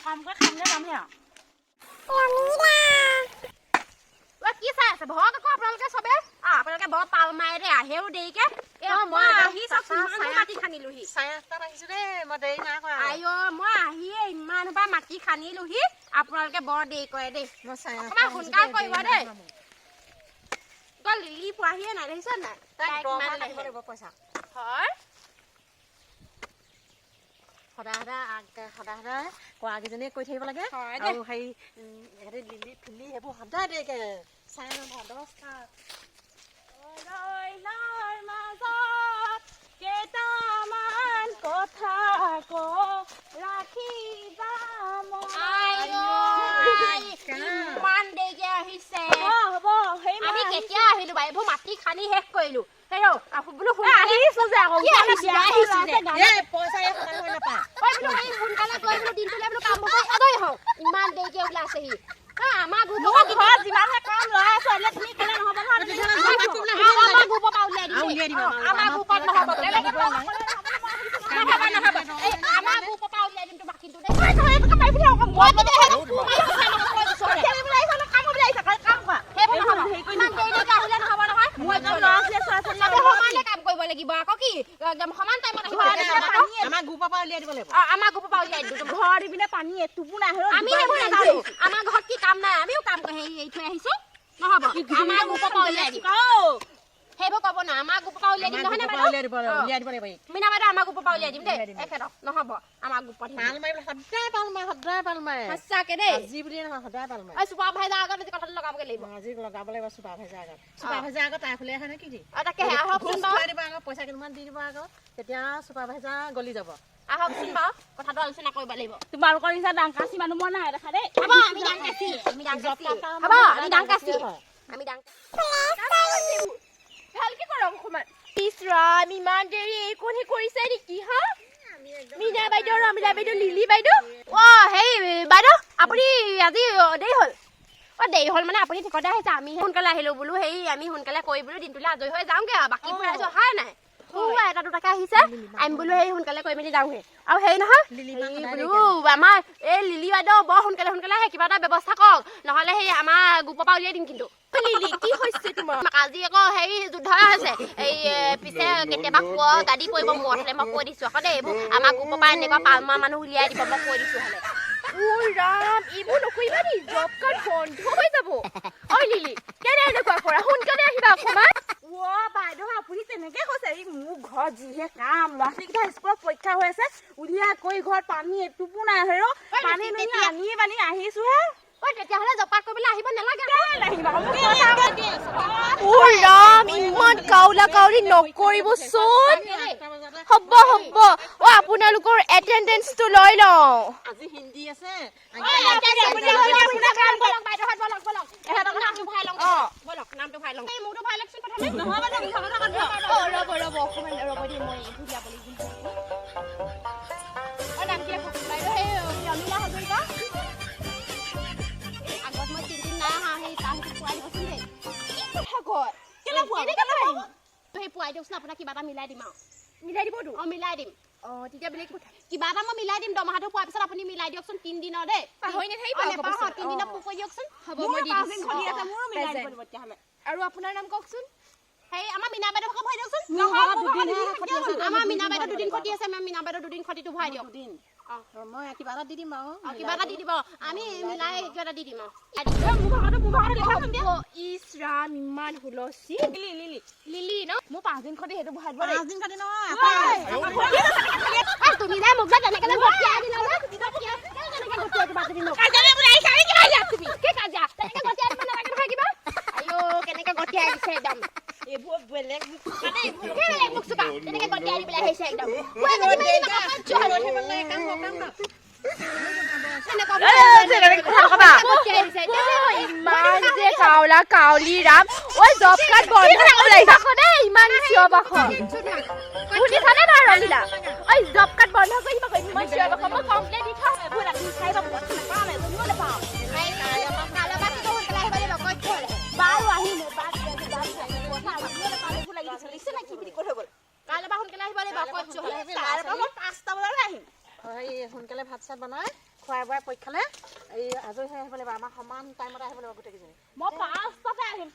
কাম কৰি খামগে, যামহে আৰু। ঐ, কি চাই আছে ভৰক আকৌ আপোনালোকে চবে? আপোনালোকে বৰ পাল মাৰে দেই, আহেও দেৰিকে। মই আহি চাওক কিমান মাটি খান্দিলোহি। 8:30ত আহিছো দেই, মই দেৰি নাই কৰা। আইঅ, মই আহিয়ে ইমান সোপা মাটি খান্দিলোহি, আপোনালোকে বৰ দেৰি কৰে দেই। মই চাৰে অকণমান আঠটাত আহিছো সোনকাল দেই, কৰিব দেৰি দেই। নাই কৰা মই। তই লিলি পোৱাহিয়ে নাই, দেখিছ নাই? তাইক তাই দৰমহা কিমান কাটিব লাহে। লাগিব পইচা। হয়। সদায় সদায় আগ সদায় সদায় কৰাকেইজনীয়ে কৰি থাকিব লাগে। হয় দেই। আৰু হেৰি ইহঁতে লিলি ফিলি সেইবোৰ সদায় দেৰিকে, 9:30, 10টা। অৰণ্যৰ মাজত কেইটামান কথা ৰাখিবা। আইঅ, ইমান দেৰিকে আহিছে। হ'ব সেই। আমি কেতিয়া আহিলো বাৰু? এইবোৰ মাটি খান্দি শেষ কৰিলো। হেৰ, বোলো সোনকালে আহিছো যে আকৌ। কি আহিছো, আহিছো যে? এই পইচা এই সদায় হৈ নাপায়। ঐ, বোলো সেই সোনকালে গৈ বোলো দিনটোলে বোলো কামবোৰ কৰি আজৰি হওঁ, ইমান দেৰিকে ওলাইছেহি। হা, আমাৰ গ্ৰুপৰ মোৰ ঘৰত যিমানহে কাম, ল'ৰা ছোৱালীয়ে, তুমি ক'লে নহ'ব নহয়, তুমি আমাৰ গ্ৰুপৰ পৰা উলিয়াই দিম আৰু দেই। উলিয়াই দিম। আমাৰ গ্ৰুপত নহ'ব, নহ'ব, নহ'ব। এই আমাৰ গ্ৰুপৰ পৰা উলিয়াই দিম তোমাক কিন্তু দেই। মই কিন্তু সেইটো মাৰি পঠিয়াম, মই কৈ দিছো হ'লে। খেলিবলৈ আহিছ নে কাম কৰিবলৈ আহিছা? কাম কৰা। সেইবোৰ নহ'ব, ইমান দেৰিলৈকে আহিলে নহ'ব নহয়। মোৰ একদম ল'ৰা ছোৱালী ছোৱালী চবে সমানে কাম কৰিব লাগিব আকৌ, কি একদম সমান টাইমত আহিব লাগিব আকৌ। আমাৰ গ্ৰুপৰ পৰা উলিয়াই দিব লাগিব। অ, আমাৰ গ্ৰুপৰ পৰা উলিয়াই দিম তোমাক। ঘৰ ইপিনে পানী এটোপো নাই হ'লেও। আমি সেইবোৰ নাজানো। আমাৰ ঘৰত কি কাম নাই? আমিও কাম কৰি হেৰি এৰি থৈ আহিছো। নহ'ব, আমাৰ গ্ৰুপৰ পৰা উলিয়াই দিম। সেইবোৰ ক'ব না, আমাৰ গ্ৰুপৰ পৰা উলিয়াই দিম। আমাৰ নহয় নে গ্ৰুপৰ পৰা বাইদেউ? উলিয়াই দিব লাগিব, উলিয়াই দিব লাগিব এইক। মীনা বাইদেউ, আমাৰ গ্ৰুপৰ পৰা উলিয়াই দিম দেই। উলিয়াই দিম। এখেতক নহ'ব আমাৰ গ্ৰুপত সেইবোৰ। পাল মাৰিবলৈ সদায় পাল মাৰে, সদায় পাল মাৰে। সঁচাকে দেই। আজি বুলিয়ে নহয়, সদায় পাল মাৰে। ঐ, চুপাৰভাইজাৰ আগত আজি কথাটো লগাবগৈ লাগিব। আজি লগাব লাগিব চুপাৰভাইজাৰ আগত। চুপাৰভাইজাৰ আগত তাই খুলি আহে নে কি কি? অ, তাকেহে, আহকচোন ঘোচ বাৰু। খুৱাই দিব আকৌ, পইচা কেইটামান দি দিব আকৌ, তেতিয়া চুপাৰভাইজাৰ গলি যাব। আহকচোন বাৰু, কথাটো আলোচনা কৰিব লাগিব। তোমালোকৰ নিচিনা ডাংকাচি মানুহ মই নাই দেখা দেই। হ'ব, আমি ডাংকাচি, আমি ডাংকাচি। হ'ব, আমি ডাংকাচি, আমি ডাং ভালকে কৰক অকণমান। ইছ ৰাম, ইমান দেৰি এইকণহে কৰিছে নেকি? হা, মীনা বাইদেউ, ৰমিলা বাইদেউ, লিলি বাইদেউ। অ, হেৰি বাইদেউ, আপুনি আজি দেৰি হ'ল। অ, দেৰি হ'ল মানে আপুনি ঠিকতে আহিছে, আমি সোনকালে আহিলো বোলো। হেৰি, আমি সোনকালে কৰি বোলো দিনটোলৈ আজৰি হৈ যাওঁগে আৰু বাকীবোৰ ৰাইজ অহাই নাই। এটা দুটাকে আহিছে। আমি বোলো হেৰি সোনকালে কৰি মেলি যাওঁগে। আৰু হেৰি নহয়, হেৰি বোলো আমাৰ এই লিলি বাইদেউ বৰ সোনকালে সোনকালে আহে, কিবা এটা ব্যৱস্থা কৰক, নহ'লে সেই আমাৰ গ্ৰুপৰ পৰা উলিয়াই দিম কিন্তু। লিলি, কি হৈছে তোমাৰ? আজি আকৌ হেৰি যুদ্ধ হৈছে। এই পিছে কেতিয়াবা কোৱা গাদী পৰিব মূৰত হ'লে, মই কৈ দিছো আকৌ দেই। এইবোৰ আমাৰ গ্ৰুপৰ পৰা এনেকুৱা পালমৰা মানুহ উলিয়াই দিব, মই কৈ দিছো হ'লে। ঐ ৰাম, এইবোৰ নকৰিবা দেই, জব কাৰ্ড বন্ধ হৈ যাব। ঐ লিলি, কেনে এনেকুৱা কৰা? সোনকালে আহিবা অকণমান। অ বাইদেউ, আপুনি তেনেকে কৈছে। এই মোৰ ঘৰত যিহে কাম, ল'ৰা ছোৱালীকেইটা স্কুলত পৰীক্ষা হৈ আছে, উলিয়াই কৰি ঘৰত পানী এটোপো নাই হেৰ, পানী দুনি আনি পানী আহিছোহে। ঐ, তেতিয়াহ'লে জব কাৰ্ড কৰিবলৈ আহিব নালাগে। নাহিব আকৌ, মোক পইচা ঐ ৰাম, ইমান কাউলা কাউলি নকৰিবচোন। হ'ব হ'ব। অ, আপোনালোকৰ এটেণ্ডেঞ্চটো লৈ লওঁ। আজি হিন্দী আছে। বাইদেউহঁত, বলক বলক, এহেঁতক নামটো ভৰাই লওঁ। বলক, নামটো ভৰাই লওঁ। এই মোৰটো ভৰাই লওকচোন প্ৰথমে। নহয় বাইদেউ, মোৰ ভাগত আগত দিয়ক। অ, ৰ'ব ৰ'ব, অকণমান ৰ'ব দেই, মই উলিয়াব লাগিব। অ, নাম কি লিখক বাইদেউ? সেই ৰমিলা হাজৰিকা। এই আগত মই তিনিদিন নাই অহা, সেই তাৰ সেইটো পোৱাই দিবচোন দেই। কি কথা কয়? কেলে পোৱাব? কেনেকে পাৰিম? সেই পোৱাই দিয়কচোন, আপোনাক কিবা এটা মিলাই দিম আৰু। মিলাই দিবতো? অ, মিলাই দিম। অ, তেতিয়া বেলেগ কথা। কিবা এটা মই মিলাই দিম। দৰমহাটো পোৱাৰ পিছত আপুনি মিলাই দিয়কচোন, 3 দিনৰ দেই। পাহৰি নাথাকিব অ, আকৌ নেপাহৰো। পাছত। 3 দিনৰ পুৰ কৰি দিয়কচোন। হ'ব, মোৰো মই দি 5 দিন দিছোঁ। খতি আছে, মোৰো মিলাই প্ৰেজেণ্ট। দিব লাগিব তেতিয়াহ'লে। আৰু আপোনাৰ নাম কওকচোন। সেই আমাৰ মীনা বাইদেউ ভৰাই দিয়কচোন। মোৰ ভাগত দুদিনহে খতি আছে। আমাৰ মীনা বাইদেউ দুদিন খতি আছে। আমাৰ মীনা বাইদেউ দুদিন খতিটো ভৰাই দিয়ক। দুদিন। মই কিবা এটা দি দিম বাৰু। অ, কিবা এটা দি দিব, আমি মিলাই কিবা এটা দি দিম আৰু। মোৰ ভাগতো লিখাচোন দিয়া। অ, ইছ ৰাম, ইমান হুলস্থুল। Lily, lily. লিলি ন? মোৰ 5 দিন খতি, সেইটো ভৰাই দিব দেই। 5 দিন খতি নহয়। এই, তুমি যে মোক যে তেনেকে যে গতিয়াই দিলা যে, কেনেকে গতিয়াই দিবা তুমি মোক? কাজিয়া বুলি আহিছা নে কিবা ইয়াত তুমি? কি কাজিয়া? তেনেকে গতিয়াই দিব নালাগে নহয় কিবা। আইঅ, কেনেকে গতিয়াই দিছে একদম। এইবোৰ বেলেগ মোক চোকা দেই। কি বেলেগ মোক চোকা? তেনেকে গতিয়াই দিবলৈ আহিছে একদম। মই এজনী মাৰি দিম আকৌ, কাম কৰ, কাম কৰ। তেনেকুৱা তেনেকে কথা নকবা। গতিয়াই দিছে। ইমান যে কাওলা কাউলি ৰাম। ঐ, জব কাৰ্ড বন্ধ কৰিবা আকৌ দেই, ইমান চিঞৰ বাখৰ। শুনিছানে নাই ৰমিলা? ঐ, জব কাৰ্ড বন্ধ কৰি দিবা আকৌ, ইমান চিঞৰ বাখৰ। মই কমপ্লেইন দি থম। এইবোৰ ৰাতি চাৰিটা বজাত নাপাওঁ, এজনীও নাপাওঁ। কাইলৈ পৰা কিন্তু সোনকালে আহিব লাগিব, কৈ থ'লে। বাৰু, আহিম। বাদ দিয়া, বাদ দিয়া। কথা এজনীও নাপাওঁ, এইবোৰ লাগি দিছে। দেখিছে নাই কি বুলি কৈ থৈ গ'ল? কাইলৈ পৰা সোনকালে আহিব লাগিব, কৈ থ'লে। কাইলৈৰ পৰা মই 5টা বজাতে আহিম। হেৰি, সোনকালে ভাত চাত বনাই। খুৱাই বোৱাই পৰীক্ষালে এই আজৰি হৈ আহিব লাগিব। আমাৰ সমান টাইমতে আহিব লাগিব গোটেইকেইজনী। মই 5টাতে আহিম।